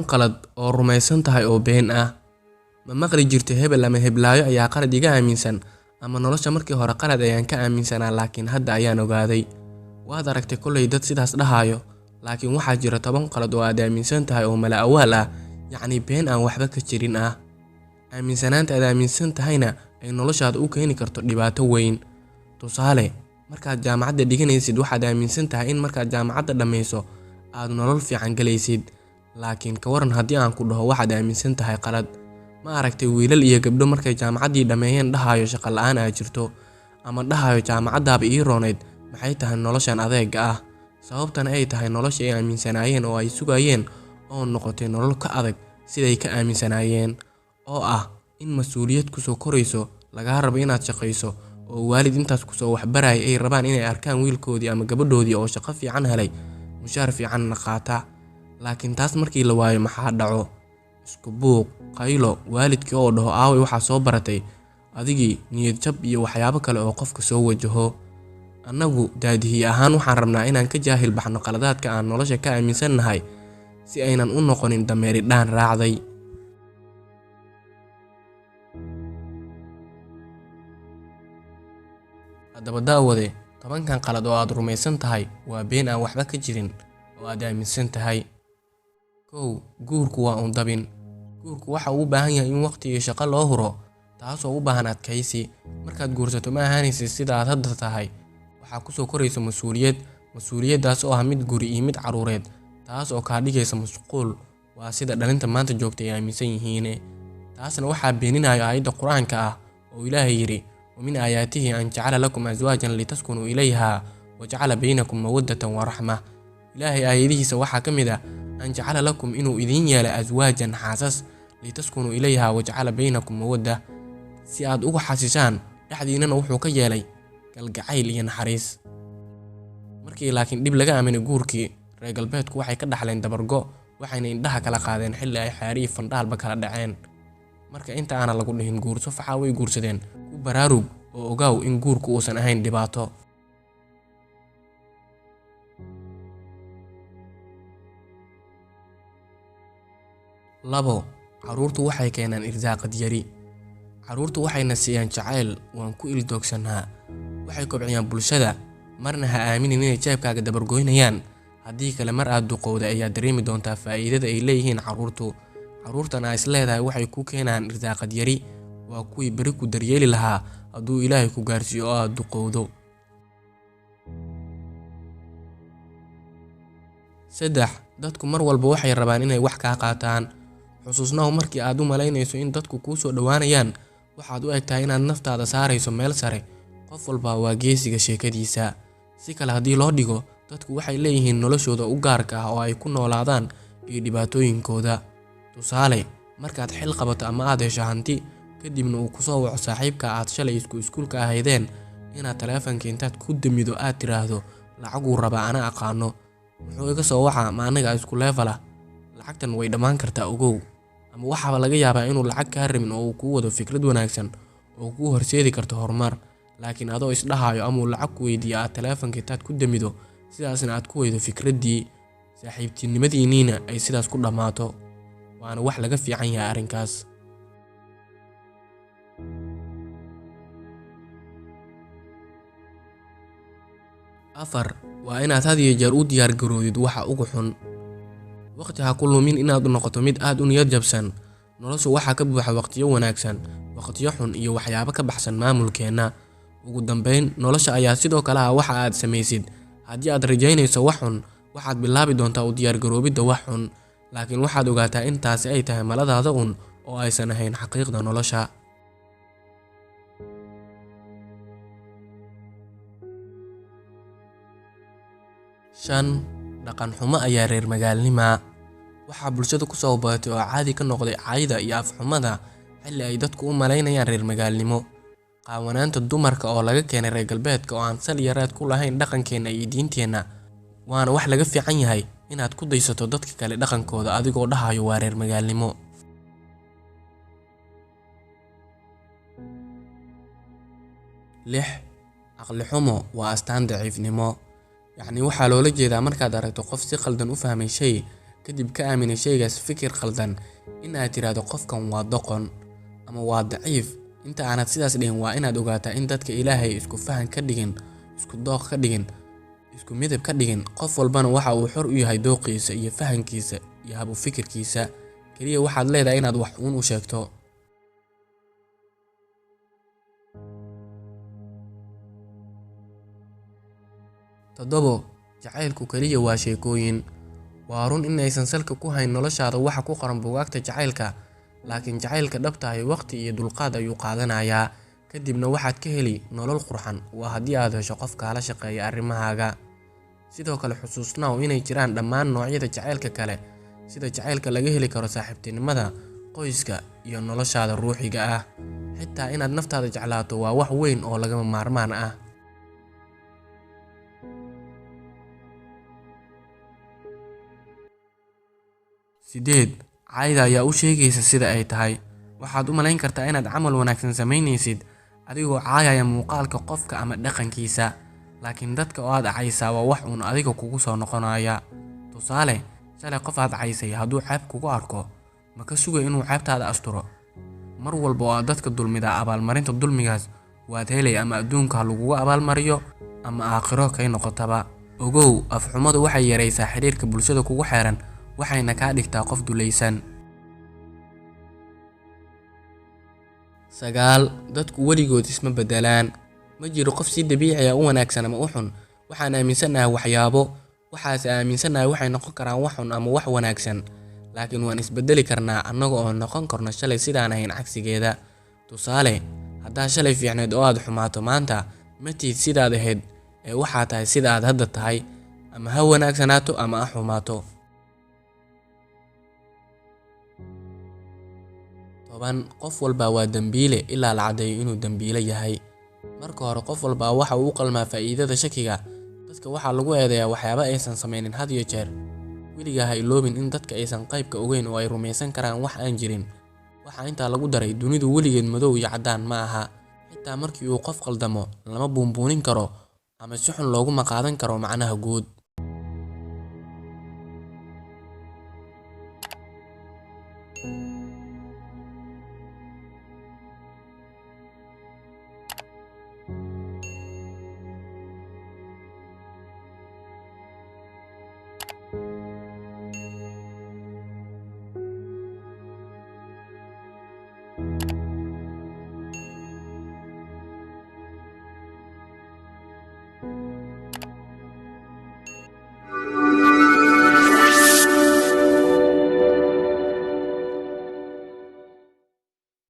10 qalad oo rumaysan tahay oo been ah. Ma maqli jirto hebel ama heblaayo ayaa qalad iga aaminsan, ama nolosha markii hore qalad ayaan ka aaminsanaa laakiin hadda ayaan ogaaday. Waad aragtay kolley dad sidaas dhahayo, laakiin waxaa jira 10 qalad oo aad aaminsan tahay oo mala awaal ah, yacni been aan waxba ka jirin ah. Aaminsanaanta aad aaminsan tahayna ay noloshaada u keeni karto dhibaato weyn. Tusaale, markaad jaamacadda dhiganaysid waxaad aaminsan tahay in markaad jaamacadda dhammayso aad nolol fiican galaysid. Laakiin ka waran haddii aan ku dhaho waxaad aaminsan tahay qalad. Ma aragtay wiilal iyo gabdho markay jaamacaddii dhammeeyeen dhahayo shaqo la'aan aa jirto, ama dhahayo jaamacaddaaba ii roonayd, maxay tahay noloshan adeega ah? Sababtana ay tahay nolosha ay aaminsanaayeen oo ay sugayeen oo noqotay nolol ka adag siday ka aaminsanaayeen, oo ah in mas'uuliyad kusoo korayso, lagaa rabo inaad shaqayso, oo waalid intaas kusoo waxbaraya ay rabaan inay arkaan wiilkoodii ama gabadhoodii oo shaqo fiican helay, mushaar fiicanna qaata. Laakiin taas markii la waayo maxaa dhaco? Isku buuq, qaylo, waalidkii oo dhaho aaway waxaa soo baratay, adigii niyad jab iyo waxyaabo kale oo qofka soo wajaho. Annagu daadihiye ahaan waxaan rabnaa inaan ka jaahil baxno qaladaadka aan nolosha ka aaminsannahay si aynan u noqonin dameeri dhaan raacday. Haddaba daawade, 10kan qalad oo aad rumaysan tahay waa been aan waxba ka jirin oo aad aaminsan tahay. 1. Guurku waa un dabin. Guurku waxa uu u baahan yahay in waqti iyo shaqo loo huro, taasoo u baahan adkaysi. Markaad guursato ma ahaanaysid sida aad hadda tahay. Waxaa kusoo koraysa mas'uuliyad, mas'uuliyaddaas oo ah mid guri iyo mid carruureed, taas oo kaa dhigaysa mashquul. Waa sida dhalinta maanta joogta ay aaminsan yihiin. Taasna waxaa beeninaya aayadda Qur'aanka ah oo Ilaahay yiri: ومن آياته أن جعل لكم أزواجا لتسكنوا إليها وجعل بينكم مودة ورحمة. إلهي آياته waxaa ka mid ah أن جعل لكم inuu idin yeelay أزواجا xaasas لتسكنوا إليها وجعل بينكم مودة, si aad ugu xasishaan dhexdiinana wuxuu ka yeelay kalgacayl iyo naxariis. Markii laakiin dhib laga aaminay guurkii, reer galbeedku waxay ka dhaxleen dabargo, waxayna indhaha kala qaadeen xilli ay xeer iyo fandhaalba kala dhaceen. Marka inta aanan lagu dhihin guurso faxa way guursadeen, ku baraarug oo ogaaw in guurku uusan ahayn dhibaato. 2. Carruurtu waxay keenaan irsaaqad yari. Carruurtu waxayna siiyaan jacayl, waan ku ildoogsanaa. Waxay kobciyaan bulshada, marna ha aaminin inay jeebkaaga dabargoynayaan. Haddii kale mar aad duqowda ayaa dareemi doontaa faa'iidada ay leeyihiin carruurtu. Carruurtan aa is leedahay waxay ku keenaan irsaaqad yari, waa kuwii beri ku daryeeli lahaa hadduu Ilaahay ku gaarsiiyo oo aad duqowdo. 3. Dadku mar walba waxay rabaan inay wax kaa qaataan. Xusuusnahu markii aad u malaynayso in dadku kuu soo dhowaanayaan, waxaad u egtahay inaad naftaada saarayso meel sare. Qof walba waa geesiga sheekadiisa. Si kale haddii loo dhigo, dadku waxay leeyihiin noloshooda u gaarka ah oo ay ku noolaadaan iyo dhibaatooyinkooda. Tusaale, markaad xil qabato ama aad hesho hanti, kadibna uu ku soo waco saaxiibka aad shalay isku iskuulka ahaydeen, inaad taleefanka intaad ku damido aad tiraahdo lacag uu rabaa ana aqaano, muxuu iga soo wacaa, ma anaga isku level ah, lacagtan way dhammaan kartaa ogow. Ama waxaaba laga yaabaa inuu lacag kaa rabin oo uu kuu wado fikrad wanaagsan oo kuu horseedi karto horumar, laakiin adoo isdhahayo ama uu lacag ku weydiiyo aad taleefanka intaad ku damido, sidaasna aad ku weydo fikraddii, saaxiibtinimadiinniina ay sidaas ku dhammaato. Waana wax laga fiican yahay arrinkaas. 4. Waa inaad had iyo jeer u diyaar garoodid waxa ugu xun. Waqti ha ku lumin inaad noqoto mid aad u niyad jabsan. Noloshu waxaa ka buuxa waqtiyo wanaagsan, waqtiyo xun iyo waxyaabo ka baxsan maamulkeenna. Ugu dambeyn, nolosha ayaa sidoo kale ah waxa aad samaysid. Haddii aad rajaynayso wax xun, waxaad bilaabi doontaa u diyaar garoobidda wax xun. Laakiin waxaad ogaataa in taasi ay tahay maladaada un oo aysan ahayn xaqiiqda nolosha. 5. Dhaqan xumo ayaa reer magaalnima. Waxaa bulshada ku soo badatay oo caadi ka noqday caayda iyo afxumada xilli ay dadku u malaynayaan reer magaalnimo. Qaawanaanta dumarka oo laga keenay reer galbeedka oo aan sal iyo raad ku lahayn dhaqankeenna iyo diinteenna. Waana wax laga fiican yahay inaad ku daysato dadka kale dhaqankooda adigoo dhahayo waa reer magaalnimo. 6. Caqli xumo waa astaan daciifnimo. Yacni waxaa loola jeedaa markaad aragto qof si qaldan u fahmay shay, kadib ka aaminay shaygaas fikir khaldan, in aad tiraahdo qofkan waa doqon ama waa daciif. Inta aanad sidaas dhihin waa inaad ogaataa in dadka Ilaahay isku fahan ka dhigin, isku dooq ka dhigin, isku midab ka dhigin. Qof walbana waxa uu xor u yahay dooqiisa iyo fahankiisa iyo hab u fikirkiisa. Kaliya waxaad leedahay inaad wax uun u sheegto. Toddobo, jacaylku kaliya waa sheekooyin. Waa run in aysan salka ku hayn noloshaada waxa ku qoran buugaagta jacaylka, laakiin jacaylka dhabta ahi waqti iyo dulqaad ayuu qaadanayaa. Kadibna waxaad ka heli nolol qurxan, waa haddii aad hesho qof kaala shaqeeya arrimahaaga. Sidoo kale xusuusnow inay jiraan dhammaan noocyada jacaylka kale, sida jacaylka laga heli karo saaxiibtinimada, qoyska, iyo noloshaada ruuxiga ah. Xitaa inaad naftaada jeclaato waa wax weyn oo lagama maarmaan ah. Sideed, caayda ayaa u sheegaysa sida ay tahay. Waxaad u malayn kartaa inaad camal wanaagsan samaynaysid adigoo caayaya muuqaalka qofka ama dhaqankiisa, laakiin dadka oo aad caysaa waa wax uun adiga kugu soo noqonaya. Tusaale, shalay qof aad caysay hadduu ceeb kugu arko, ma ka sugay inuu ceebtaada asturo? Mar walba oo aad dadka dulmidaa, abaalmarinta dulmigaas waad helay, ama adduunka ha lagugu abaalmariyo ama aakhiro kay noqotaba. Ogow, afxumadu waxay yaraysaa xiriirka bulshada kugu xeeran, waxayna kaa dhigtaa qof dulaysan. Sagaal, dadku weligood isma beddelaan. Ma jiro qof si dabiici ah u wanaagsan ama u xun. Waxaan aaminsanahay waxyaabo, waxaase aaminsanahay waxay noqon karaan wax xun ama wax wanaagsan, laakiin waan isbeddeli karnaa annaga oo noqon karno shalay sidaan ahayn cagsigeeda. Tusaale, haddaad shalay fiicneed oo aad xumaato maanta, ma tihid sidaad ahayd ee waxaad tahay sida aad hadda tahay, ama ha wanaagsanaato ama ha xumaato. 10, qof walba waa dambiile ilaa la caddeeyo inuu dambiile yahay. Marka hore, qof walba waxa uu u qalmaa faa'iidada shakiga. Dadka waxaa lagu eedeeyaa waxyaabo aysan sameynin had iyo jeer. Weligaa ha iloobin in dadka aysan qaybka ogeyn oo ay rumaysan karaan wax aan jirin. Waxaa intaa lagu daray, dunidu weligeed madow iyo caddaan ma aha. Xitaa markii uu qof khaldamo, lama buunbuunin karo ama si xun looguma qaadan karo macnaha guud.